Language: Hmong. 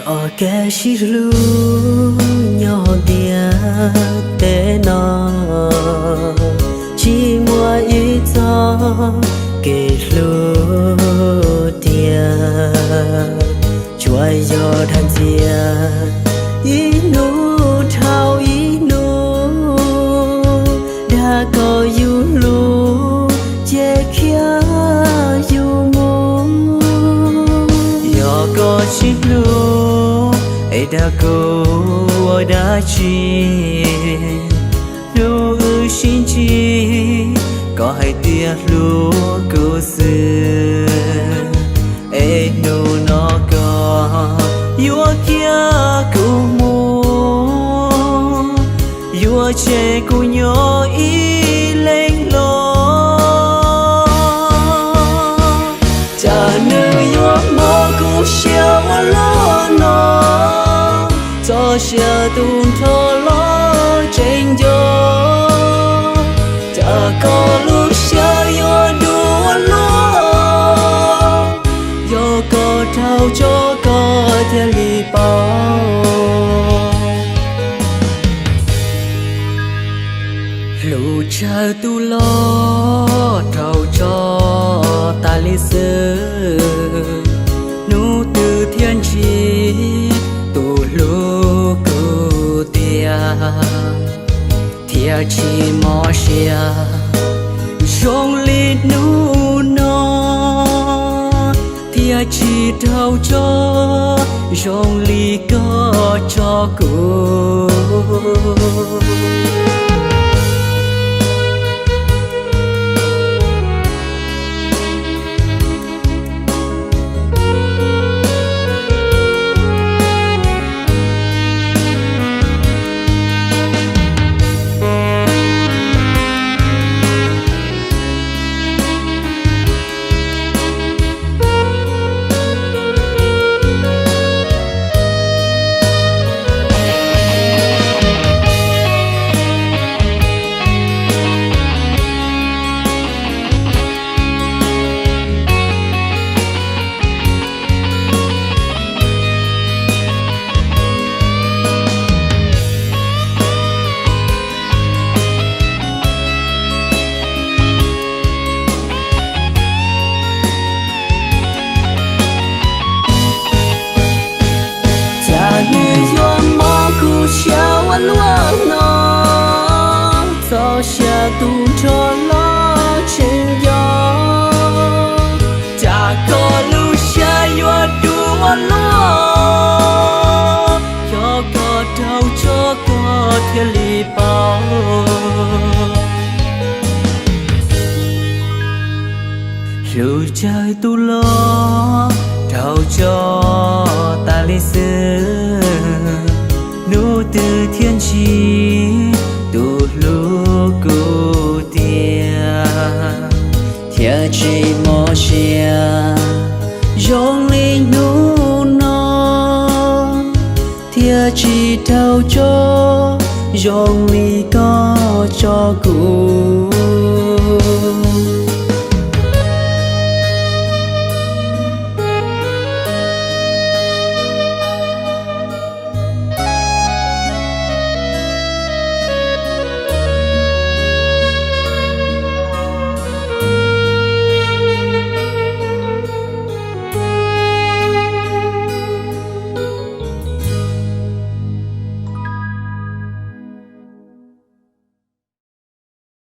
Ob kev sib hlub nyob ntiaj teb no, tsis muaj ib txoj kev hlub tiag. Tsuas yog dag ntxias ib hnub dhau ib hnub, dag kom yus hlub ces khiav yus mus. Yog koj tsis hlub es dag kuv ua dab tsi? Hnub wb sib ntsib koj hais tias hlub kuv xwb, es hnub no koj yuav khiav kuv mus, yuav tseg kuv nyob ib leeg los. Cas nws yuav mob kuv siab ua luaj no, txoj sia tu nrho los tseem nco. Cas koj lub siab yuav dub ua luaj, yog koj raug tso koj thiaj li paub. Hlub tsawg tus los raug tso tas li xwb, hnub twg thiaj ntsib tus hlub kuv tiag, thiaj tsis mob siab zoo li hnub no, thiaj tsis raug tso zoo li koj tso kuv. Cas nws yuav mob kuv siab ua luaj no, txoj sia tu nrho los tseem nco. Cas koj lub siab yuav dub ua luaj, yog koj raug tso koj thiaj li paub. Hlub tsawg tus los raug tso tas li xwb, hnub twg thiaj ntsib tus hlub kuv tiag, thiaj tsis mob siab zoo li hnub no, thiaj tsis raug tso zoo li koj tso kuv.